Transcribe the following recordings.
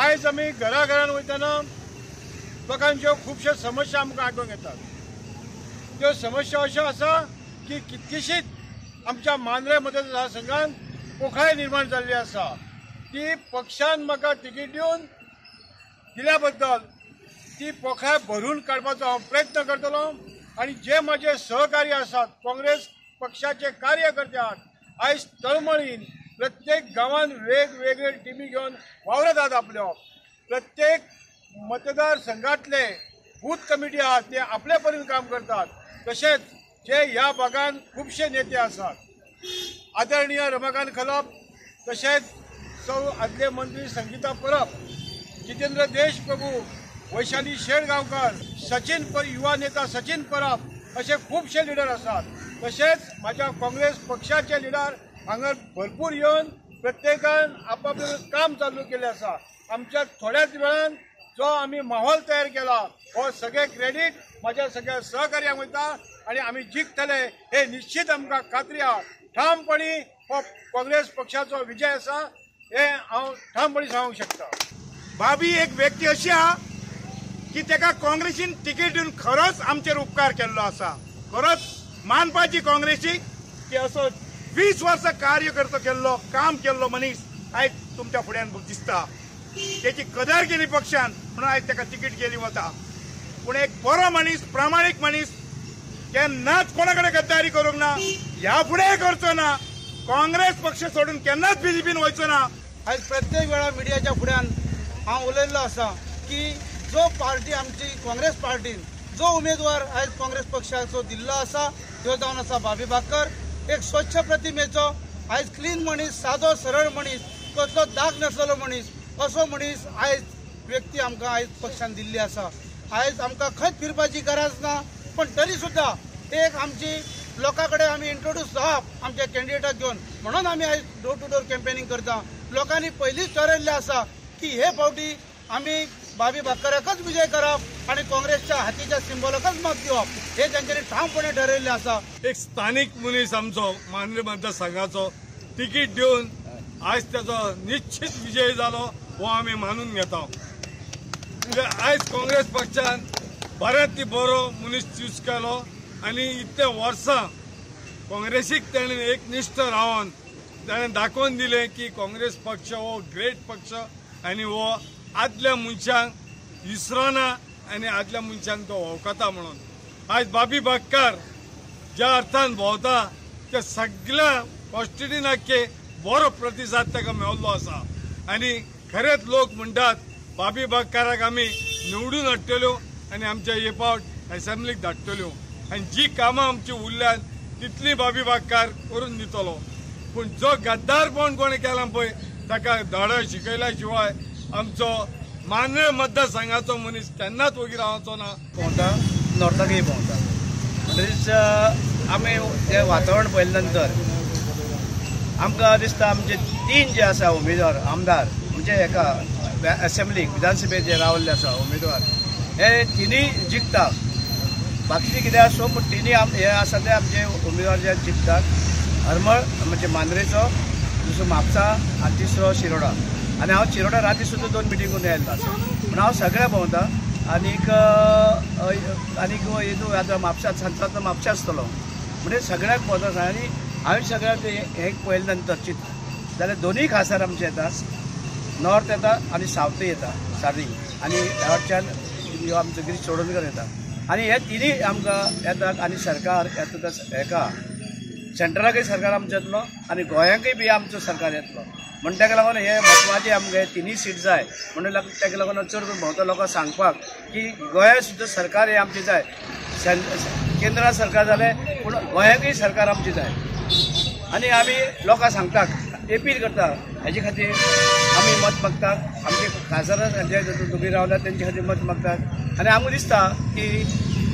आयज आमी घराघरान वयतना लोकांच्यो खुबश्यो समस्या आमकां आठवण येतात. त्यो समस्या अश्यो आसा की कितकीशीच आमच्या मांद्रे मतदारसंघान पोखळाय निर्माण जाल्ली आसा. ती पक्षान म्हाका तिकीट दिवन दिल्या बद्दल ती पोखळाय भरून काडपाचो हांव प्रयत्न करतलो आनी जे म्हजे सहकारी आसात काँग्रेस पक्षाचे कार्यकर्ते आहात आयज तळमळीन प्रत्येक गांवान वेगवेगळे टिमी घेवन वावरत आहात. आपल्यो प्रत्येक मतदारसंघातले बूथ कमिटी आहात ते आपले परीन काम करतात. तशेंच जे ह्या भागान खुबशे नेते आसात आदरणीय रमाकांत खलप, तशेंच सौ आदले मंत्री संगीता परब, जितेंद्र देशप्रभू, वैशाली शेळगांवकर, सचिन युवा नेता सचिन परब असे खुबशे लिडर आसात. तशेंच म्हाज्या काँग्रेस पक्षाचे लिडर हांगा भरपूर येवन प्रत्येकान आपापलें काम चालू केलें आसा. आमच्या थोड्याच वेळान जो आमी माहोल तयार केला हो सगळे क्रेडीट म्हाज्या सगळ्या सहकार्यांक वयता आनी आमी जिखतले हे निश्चित आमकां खात्री आहा. ठामपणी हो काँग्रेस पक्षाचो विजय आसा हे हांव ठामपणी सांगूंक शकता. बाबी एक व्यक्ती अशी आहा की तेका काँग्रेसीन तिकीट दिवन खरोच आमचेर उपकार केल्लो आसा. खरोच मानपाची काँग्रेसीक की असो 20 वर्सां कार्यकर्तो केल्लो, काम केल्लो मनीस आयज तुमच्या फुड्यान दिसता. तेची कदर केली पक्षान म्हणून आयज तेका तिकीट गेली वता. पूण एक बरो मनीस, प्रामाणीक मनीस, केन्नाच कोणा कडेन गद्दारी करूंक ना, ह्या फुडें करचो ना, काँग्रेस पक्ष सोडून केन्नाच बीजेपीन वयचो ना. आयज प्रत्येक वेळा मिडियाच्या फुड्यान हांव उलयल्लो आसा की जो पार्टी आमची काँग्रेस पार्टीन जो उमेदवार आयज काँग्रेस पक्षाचो दिल्लो आसा त्यो जावन आसा बाबी बाकर, एक स्वच्छ प्रतिमेचो, आयज क्लीन मनीस, सादो सरळ मनीस, कसलो दाग नासलेलो मनीस, असो मनीस आयज व्यक्ती आमकां आयज पक्षान दिल्ली आसा. आयज आमकां खंयच फिरपाची गरज ना, पण तरी सुद्दां एक आमची लोकां कडेन आमी इंट्रोड्यूस जावप आमच्या कॅन्डिडेटाक घेवन म्हणून आमी आयज डोर टू डोर कॅम्पेनिंग करता. लोकांनी पयलींच ठरयल्लें आसा की हे फावटी आमी बाबी बाकराकच विजय करप आनी काँग्रेसच्या हातीच्या सिंबॉलाकच मत दिवप हे तांच्यांनी ठामपणे ठरयल्लें आसा. एक स्थानीक मनीस आमचो मांद्रे मतदारसंघाचो तिकीट दिवन आयज तेजो निश्चित विजय जालो हो आमी मानून घेता. म्हणजे आयज काँग्रेस पक्षान बऱ्यांतली बरो मनीस चूज केलो आनी इतले वर्सां काँग्रेसीक तेणें एकनिश्ठ रावन ताणें दाखोवन दिलें की काँग्रेस पक्ष हो ग्रेट पक्ष आनी हो आदल्या मनशांक विसरना आनी आदल्या मनशांक तो वळखता म्हणून. आयज बाबी बाक्कार ज्या अर्थान भोंवता त्या सगळ्या कॉन्स्टिट्युनाके बरो प्रतिसाद ताका मेळिल्लो आसा आनी खरेंच लोक म्हणटात बाबी बाक्काराक आमी निवडून हाडटल्यो आनी आमच्या हे फावट एसेंब्लीक धाडटल्यो आनी जी कामां आमची उरल्यात तितली बाबी बाक्कार करून दितलो. पूण जो गद्दारपण कोणें केलां पळय ताका धडो शिकयल्या शिवाय आमचो मांद्रे मतदारसंघाचो मनीस केन्नाच वगी रावचो ना. भोंवता नॉर्थाकय भोंवता म्हणटकीच आमी तें वातावरण पळयले नंतर आमकां दिसता आमचे 3 जे आसा उमेदवार आमदार म्हणजे हेका एसेंब्लीक विधानसभेक जे रावल्ले आसा उमेदवार हे तिनूय जिखता. बाकीचे कितें आसूं पूण तिनूय हे आसा ते आमचे उमेदवार जे जिखतात हरमळ म्हणजे मांद्रेचो, दुसरो म्हापसा आनी तिसरो शिरोडा. आनी हांव शिरोडा राती सुद्दां 2 मिटींग करून आयिल्लो आसा म्हणून हांव सगळ्या भोंवता आनीक आनीक हितून आतां म्हापसा सांजचो म्हापशा आसतलो म्हणजे सगळ्याक भोंवता. आनी हांवें सगळ्याक हें पळयले नंतर चिंतलें जाल्यार दोनूय खासदार आमचे येता, नॉर्थ येता आनी सावथूय येता सारी, आनी ह्या वटच्यान आमचो गिरीश चोडणकर येता आनी हे तिनूय आमकां येतात. आनी सरकार येता हेका सेंट्रलाकय सरकार आमचो येतलो आनी गोंयांकय बी आमचो सरकार येतलो म्हण ताका लागून हे म्हत्वाचे आमकां हे तिनूय सीट जाय म्हणून ताका लागून चड करून भोंवता लोकांक सांगपाक की गोंयांत सुद्दां सरकार हें आमचें जाय. केंद्रांत सरकार जालें पूण गोंयांकय सरकार आमचें जाय आनी आमी लोकांक सांगतात, अपील करता हेजे खातीर आमी मत मागतात. आमचे खासदार जे उबी रावल्यात तेंचे खातीर मत मागतात आनी आमकां दिसता की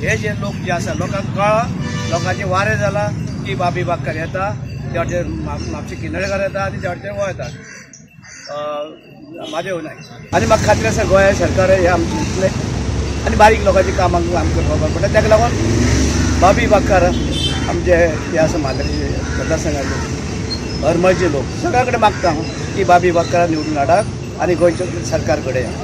हे जे लोक जे आसा लोकांक कळ्ळां, लोकांचें वारें जालां की बाबी बाक्कार येता, त्या वाटेन म्हापशे किनळकर येता आनी त्या वाटेन हो येता म्हादेव नायक. आनी म्हाका खात्री आसा गोंया सरकार हे आमचें इतलें आनी बारीक लोकांच्या कामाक आमकां खबर पडटा. ताका लागून बाबी बाक्कार आमचे हे आसा मांद्रे मतदारसंघाचे हरमळचे लोक सगळ्या कडेन मागता हांव की बाबी बाक्कारा निवडून हाडात. आनी गोंयचें सरकार घडया.